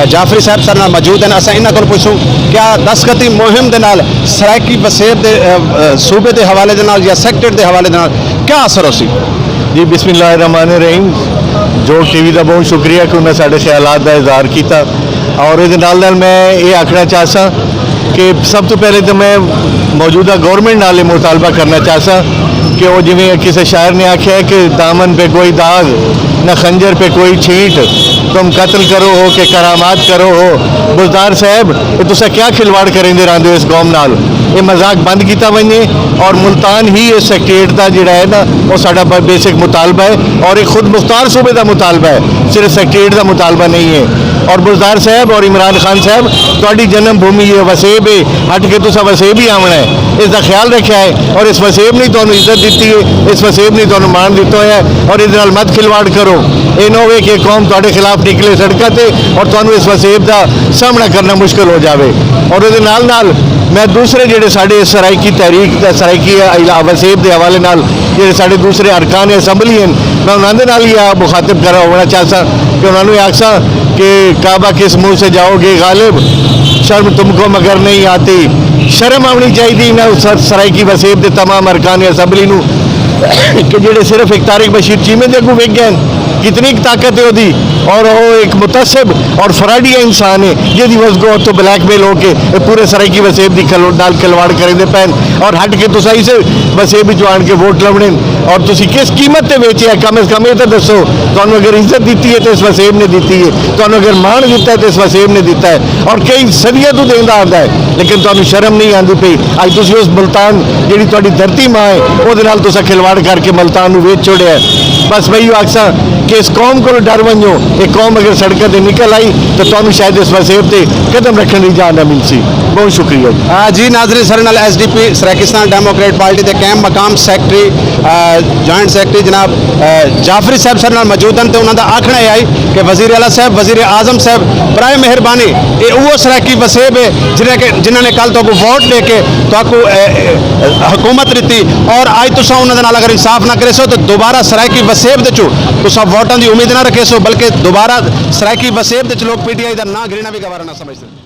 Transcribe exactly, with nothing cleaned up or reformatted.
جعفری صاحب ساݙے نال موجود ہن، اساں انہاں کولوں پچھسوں کیا دستخطی مہم دے نال سرائیکی وسیب دے، اے، اے، صوبے دے حوالے دے نال یا سیکٹریٹ دے حوالے دے نال کیا اثر ہوسی؟ جی، بسم اللہ الرحمن الرحیم۔ جوگ ٹی وی دا بہت شکریہ کہ انہاں ساݙے خیالات دا اظہار کیتا، اور ایہدے نال نال میں ایہ آکھݨا چاہساں کہ سب توں پہلے تاں میں موجودہ گورنمنٹ نال ایہ مطالبہ کرݨا چاہساں کہ او، جیویں کسے شاعر نے آکھیا ہے کہ دامن پہ کوئی داغ، نہ خنجر پہ کوئی چھینٹ، تم قتل کرو ہو کہ کرامات کرو ہو۔ بزدار صاحب، اے تساں کیا کھلواڑ کریندے رہندے ہو اس قوم نال؟ اے مذاق بند کیتا ونڄے، اور ملتان ہی اس سیکٹریٹ دا جڑا ہے نا، او ساݙا ب-، بیسک مطالبہ ہے، اور اے خود مختار صوبے دا مطالبہ ہے، صرف سیکٹریٹ دا مطالبہ نہیں ہے۔ اور بزدار صاحب اور عمران خان صاحب، تہاݙی جنم بھومی ہے، وسیب ہے، ہٹ کے تساں وسیب ہی آوݨا ہے، اس دا خیال رکھیا ہے، اور اس وسیب نے تہانوں عزت دتی ہے، اس وسیب نے تہانوں مان دتا ہویا ہے، اور اس نال مت کھلواڑ کرو۔ اے نہ ہووے کہ قوم تہاݙے خلاف نکلے سڑکاں تے اور تہانوں اس وسیب دا سامݨا کرنا مشکل ہو جاوے۔ اور اودے نال نال میں دوسرے جڑے ساݙے سرائیکی تحریک تے سرائیکی علا-، وسیب دے حوالے نال جڑے ساݙے دوسرے ارکان اسمبلی ہیں، میں انہاں دے نال ہی آ مخاطب کرا ہونا چاہساں کہ انہاں نوں آکھساں کہ کعبہ کس منہ سے جاؤ گے غالب، شرم تم کو مگر نہیں آتی۔ شرم آوݨی چاہیدی انہاں سر-، سرائیکی وسیب دے تمام ارکان اسمبلی نوں کہ جڑے صرف ایک طارق بشیر چیمے دے اڳوں وک ڳئے ہن۔ کتنی ایک طاقت ہے اودی، اور وہ ایک متعصب اور فراڈی انسان ہے، جیدی وس گو تو بلیک میل ہو کے اے پورے سرائیکی وسیب دی کھلو-، نال کھلواڑ کریندے پئے ہن، اور ہٹ کے تساں اسے وسیب وچ آن کے ووٹ لونے ہن، اور تسی کس قیمت تے ویچے ہے؟ کم از کم اے تاں دسو، تانوں اگر عزت دتی ہے تے اس وسیب نے دتی ہے، تانوں اگر مان دتا ہے تے اس وسیب نے دتا ہے، اور کئی صدیاں تو دیندا آندا ہے، لیکن تانوں شرم نہیں آندی پئی۔ اج تسی اس ملتان جڑی تہاݙی دھرتی ماں ہے، اودے نال تساں کھلواڑ کر کے ملتان نوں ویچ چھوڑیا ہے۔ بس میں ایہو آکھساں کہ اس قوم کولوں ڈر ونڄو، اے قوم اگر سڑکاں تے نکل آئی تو تہانوں شاید اس وسیب تے قدم رکھݨ دی جاہ نہ ملسی۔ بہت شکریہ جی۔ آ، جی ناظرین، ساݙے نال ایس ڈی پی سرائیکستان ڈیموکریٹ پارٹی دے قائم مقام سیکرٹری، آ، جوائنٹ سیکرٹری جناب، آ، جعفری صاحب ساݙے نال موجود ہن تے انہاں دا آکھݨا اے آئی کہ وزیر اعلیٰ صاحب، وزیر اعظم صاحب، برائے مہربانی اے اوہ سرائیکی وسیب اے جنہاں کے، جنہاں نے کل تہاکوں ووٹ ݙے کے تہاکوں، اے، اے، حکومت ݙتی، اور اڄ تساں انہاں دے نال اگر انصاف نہ کریسو تو دوبارہ سرائیکی وسیب دے چوں تساں ووٹاں دی امید نہ رکھیسو، بلکہ دوبارہ سرائیکی وسیب دے چوں لوگ پی ٹی آئی دا ناں گھنݨا وی گوارا نہ سمجھدے۔